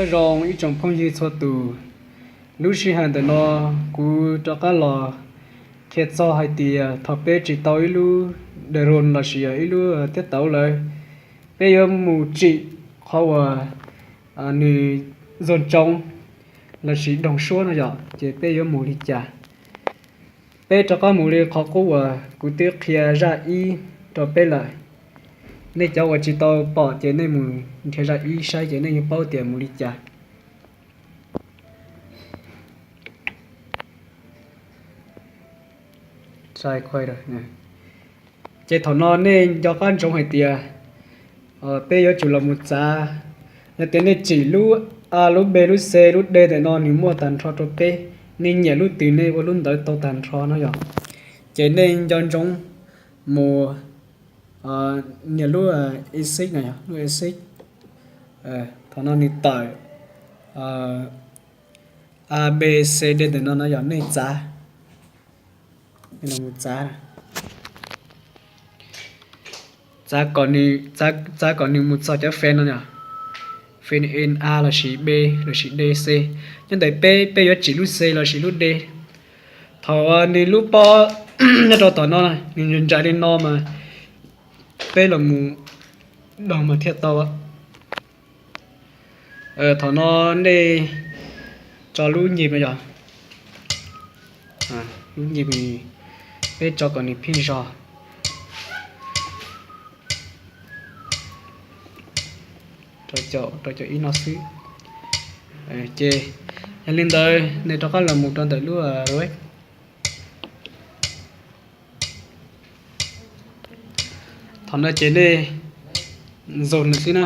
Nyob zoo ib tsoom phooj ywg txhua tus, lub sij hawm ntawm no kuv rov qab los qhia txog hais tias thaum peb tsim tau ib lub drone lossis ib lub tiab tauv lawm, peb yuav mus tsim qhov uas nws zog ntsoov lossis doog suab no yom, ces peb yuav mus li cas? Peb rov qab mus li qhov qub uas kuv twb qhia zaj ib rau peb lawm. Nej cov uas tsis tau pom ces nej mus nrhiav zaj ib saib ces nej yeej paub tias mus li cas. Ces thaum no nej nco qab ntsoov hais tias peb yuav tsum los mus txav. Yog tias nej tsim lub A, lub B, lub C, lub D ntawm no nws muaj tag nrho rau peb, nej nyiam lub twg nej ua lub ntawd tau tag nrho no yom. Ces nej nco ntsoov mus nias lub exit no, lub exit. Thaum no nws tawm A, B, C, D ntawm no no yog nej txav, txav, txav kom nws mus txog cov fan no, fan A lossis B lossis D, C. Nyob ntawm peb, peb yuav tsim lub C lossis lub D. Thaum nws lub pob nyob rau tom no, nws ntsais li no mas peb los mus doog mas thiaj tau. Thaum no nej tso lub nyim no yog, lub nyim peb tso kom nws pheej zog rau caum ib no xwb. Ces yog li ntawd nej rov qab los mus rau ntawm lub rec. Thaum no ces nej zoo nws xwb na.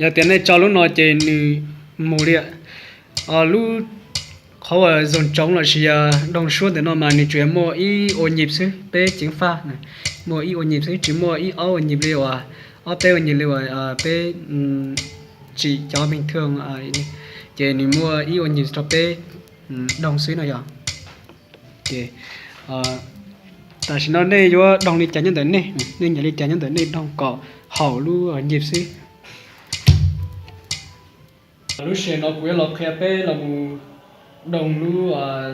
Yog tias nej tso lub no ces nws mus li. Lub qhov uas zog ntsoov lossis yog doog suab ntawm no mas nws tsuas yog muaj ib ua nyim xwb, peb ceev faj muaj ib ua nyim xwb, tsis muaj ib ob ua nyim li uas, ob peb ua nyim li uas peb tsim cov pheej thwj. Ces nws muaj ib ua nyim rau peb doog xwb no yog. Ces tam sim no nej yuav doog li cas nyob ntawm nej, nej nyiam li cas nyob ntawm nej doog kom haum lub nyim xwb. Lub sij hawm no kuv yuav los qhia peb los mus doog lub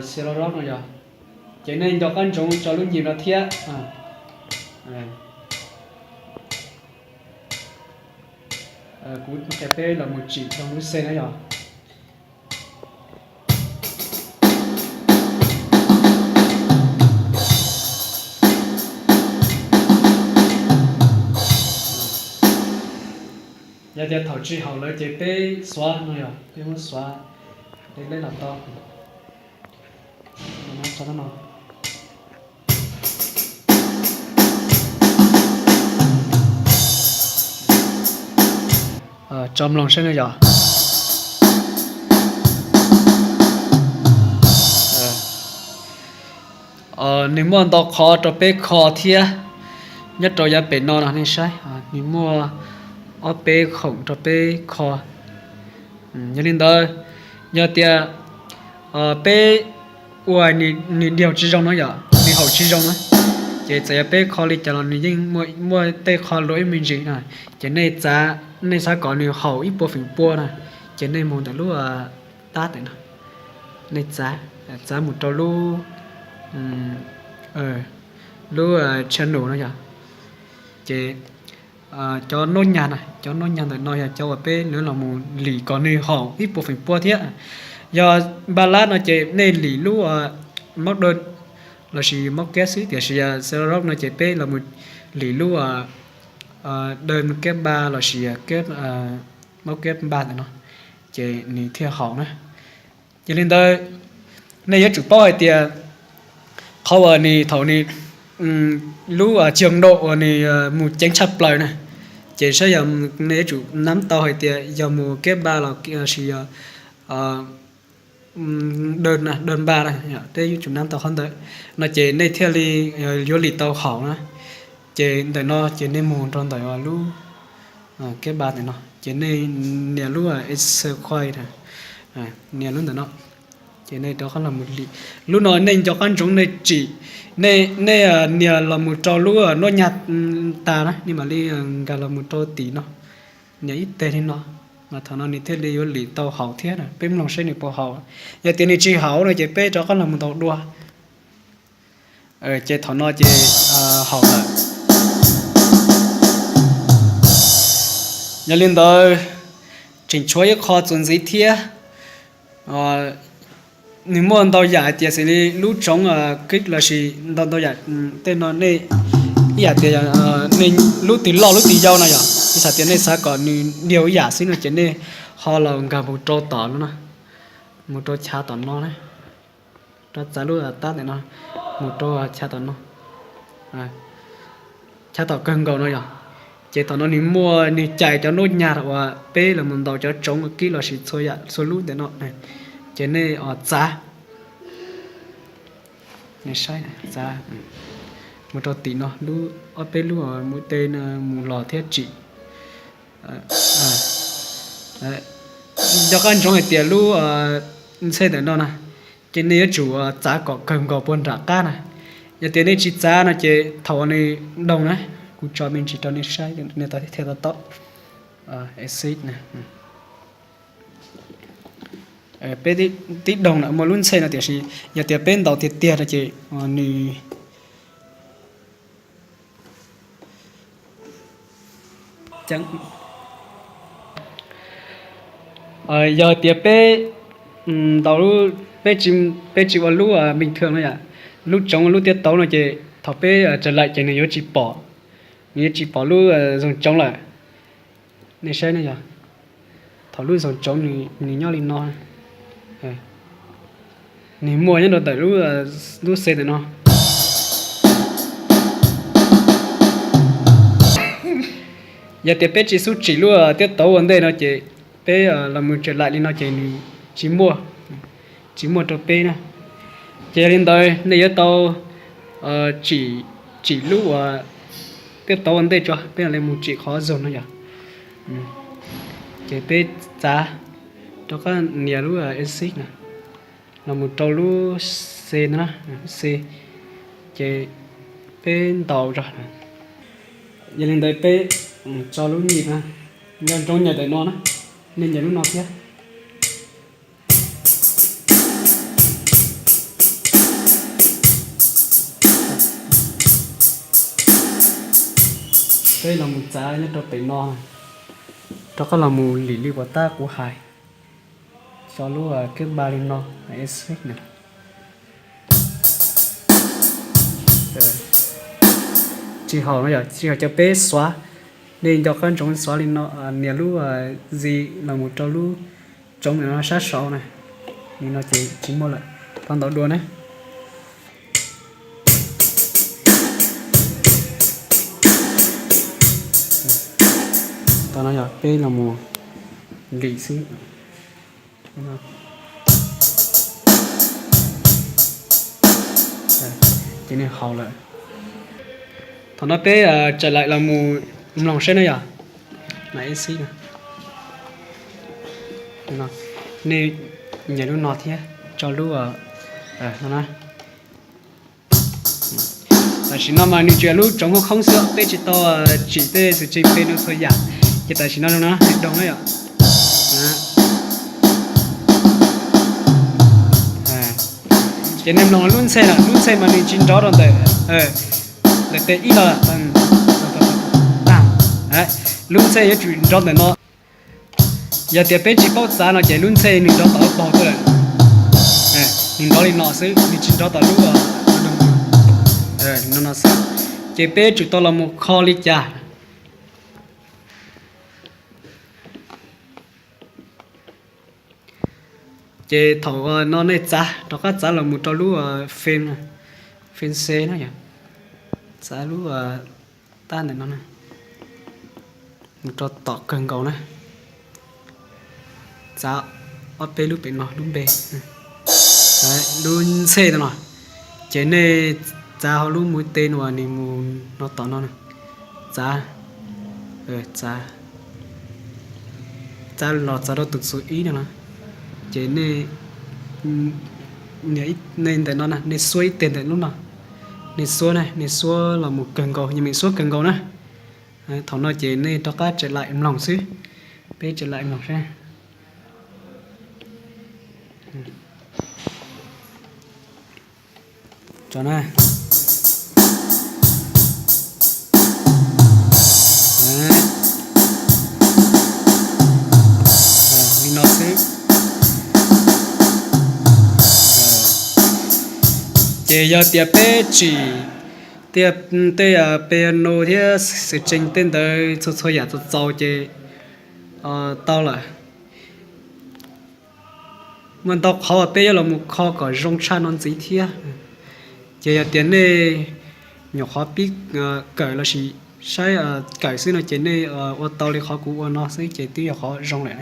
Xerox no yog. Ces nej nco qab ntsoov tso lub nyim no thiab. Kuv qhia peb los mus tsim doog lub C no yog. Yog tias thaum tsis haum lawm ces peb xuav no yog, peb muab xuav, peb leb los tau. Tso mloog saib no yog. Nws muaj ntau qhov rau peb kho thiab. Nyob rau yav pem no no nej saib, nws muaj ob peb khoom rau peb kho. Yog li ntawd, yog tias peb ua nws diaug tsis zoo no yom, nws haum tsis zoo na, ces txawm yog peb kho li cas los nws yeej muaj tej qho luaj ib me ntsis no. Ces nej, nej xav kom nws haum ib puas feem pua na, ces nej mus ntawm lub tab ntawm no, nej txav, txav mus rau lub, lub channel no yog. Ces cov nub nyag na, cov nub nyag ntawm no yog cov uas peb yuav los mus lim kom nws haum ib puas feem pua thiab. Yog npaj lab no ces nej lim lub mob dawm lossis mob keb xwb, tiam sis yog Xerox no ces peb los mus lim lub dawm keb npaj lossis keb, mob keb npaj ntawm no, ces nws thiaj haum na. Yog li ntawd, nej yuav tsum paub hais tias qhov uas nws thaum nws lub tsis zoo nraum uas nws mus ceev tshaj plaws na, ces saib yog nej yuav tsum nab tau hais tias yog mus keb npaj los sis yog dawm, dawm npaj na, nej yuav tsum nab tau qhov ntawd no ces nej thiaj li yuav lim tau haum na. Ces ntawm no ces nej mus rau ntawm lub keb npaj ntawm no ces nej nias lub exercise, nias lub ntawm no. Ces nej rov qab los mus lim. Lub no nej nco qab ntsoov nej tsim, nej nias los mus rau lub nuab nyag tas na, nej mam li nkag los mus rau tim no, nias ib teg li no, mas thaum no nws thiaj li yuav lim tau haum thiab na. Peb mloog seb nws puas haum. Yog tias nws tsis haum no ces peb rov qab los mus ntaus dua. Ces thaum no ces haum lawm. Yog li ntawd, tseem tshuav ib qho txuas ntxiv thiab. Nws muaj ntau yam hais tias xws li lub tsoov kick lossis ntau ntau yam, tej no nej ib yam tias nej lub twg loj lub twg yau no yog ib yam tias nej xav kom nws niag ib yam xwb no ces nej ho los nkag mus rau tom no, mus rau chav tom no na, rov txav lub tab ntawm no mus rau chav tom no, chav tom kawg nkaus no yog. Ces thaum no nws muaj nws cais cov nuab nyag uas peb los mus ntaus cov tsoov kick lossis txhua yam txhua lub ntawm no, ces nej txav, txav mus rau tim no, lub ob peb lub mus tej mus los thiab tsim. Nco qab ntsoov hais tias lub ntxhej ntawm no na, ces nej yuav tsum txav kom kawg nkaus puag nram qab na. Yog tias nej tsis txav no ces thaum uas nws doog na, kuv tso me ntsis rau nej saib nej thiaj to taub. Exit na. Peb tib doog na muaj lub ntxhej no tiam sis yog tias peb ntaus tiag tiag no ces nws yog tias peb ntaus, peb tsis ua lub bình thường no yom, lub tsoov lub tiab tauv no ces thaum peb tsa laim ces nws yuav tsis pom, nws yuav tsis pom lub zoom trống lawm. Nej saib no yog, thaum lub zoom trống nws nyob li no, nws muaj nyob rau ntawm lub, lub C ntawm no. Yog tias peb tsis xub tsim lub tiab tauv ua ntej no ces peb los mus tsa laim li no ces nws tsis muaj, tsis muaj rau peb na. Ces yog li ntawd nej yuav tau tsim, tsim lub uas tiab tauv ua ntej tso, peb mam li mus tsim qhov zoom no yog. Ces peb txav, rov qab nias lub exit na, los mus rau lub C no, C, ces peb ntaus tso. Yog li ntawd peb tso lub nyim no, nco ntsoov nyiav ntawm no na, nej nyiav lub no thiab. Peb los mus txav nyob rau pem no, rov qab los mus lim li uas tab kuv hais, tso lub keb npa li no, exit na. Tsis haum no yog tsis haum cov peb xuav, nej nco qab ntsoov xuav li no, nias lub Z los mus rau lub tsoov ntawm no sab saud na, li no ces tsis muaj lawm. Tau ntaus dua ne. Tau no yog peb los mus lim xwb. Ces nws haus lawm. Thaum no peb tsa laim los mus mloog saib na yog. Mas ib xib, nej nyiam lub no thiab tso lub no na. Tam sim no mas nws tsuas yog lub tsoov khoob khoob xwb, peb tsis tau tsim tej xwm tseem pem no txhua yam, ces tam sim no zoo no nws doog na yom. Ces nej mloog lub ntxhej na, lub ntxhej mas nws tsis nrov rau ntawm, ntawm P ib no. Lub ntxhej yuav tsum nrov ntawm no. Yog tias peb tsis paub txav no ces lub ntxhej nws nrov tom lub paug tuaj lawm. Nws nrov li no xwb, nws tsis nrov tom lub, no no xwb. Ces peb tsum tau los mus kho li cas? Ces thaum no nej txav, rov qab txav los mus rau lub phase, phase C no yom. Txav lub tab ntawm no mus rau tom kawg nkaus na. Txav ob peb lub pem no, lub npe, lub ntxhej no no. Ces nej txav hauv lub mus tej no, nws mus no tom no, txav, txav, txav los txav rau tus txus ib no na. Ces nej Nej ntawm no na, nej xuab ib teg ntawm lub no, nej xuab na, nej xuab los mus kawg nkaus, nyuam mim xuab kawg nkaus na. Thaum no ces nej rov qab tsaws laim mloog xwb, peb tsaws laim mloog seb. Li no xwb. Ces yog tias peb tsim tej, tej piano thiab xwm tsees tej ntawd txhua txhua yam txaus txaus ces tau lawm. Muaj ntau qhov uas peb yuav los mus kho kom zoo tshaj no ntxiv thiab. Ces yog tias nej nyuam qhuav pib kawm lossis saib kawm xwb no ces nej ua tau li qhov kuv ua no xwb ces twb yog qhov zoo lawm.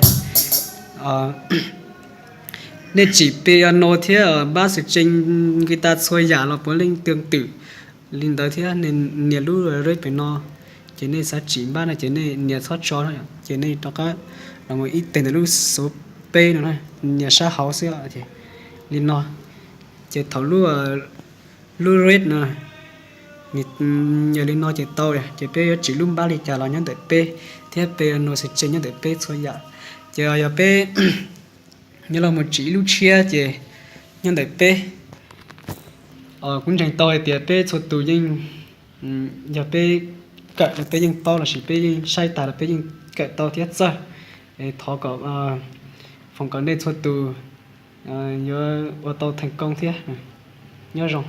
Nej tsim piano thiab npab xwm tsees, guitar txhua yam los puav leej tương tự li ntawd thiab. Nej nias lub rate pem no, ces nej xav tsim npab no ces nej nias txhob tso, ces nej rov qab los mus ib teg ntawm lub số peb no, nias sab hauv xwb. Li no, ces thaum lub rate no, nias li no ces tau. Ces peb yuav tsim lub npab li cas los nyob ntawm peb, thiab piano xwm tsees nyob ntawm peb txhua yam. Ces yog peb nyob los mus tsim ib lub tshiab ces nyob ntawm peb. Kuv ntseeg tau hais tias peb txhua tus yeej, yog peb kawm los peb yeej paub lossis peb yeej saib tas los peb yeej kawm tau thiab txawj. Thov kom, foom kom nej txhua tus yuav ua tau thành công thiab. Nyob zoo.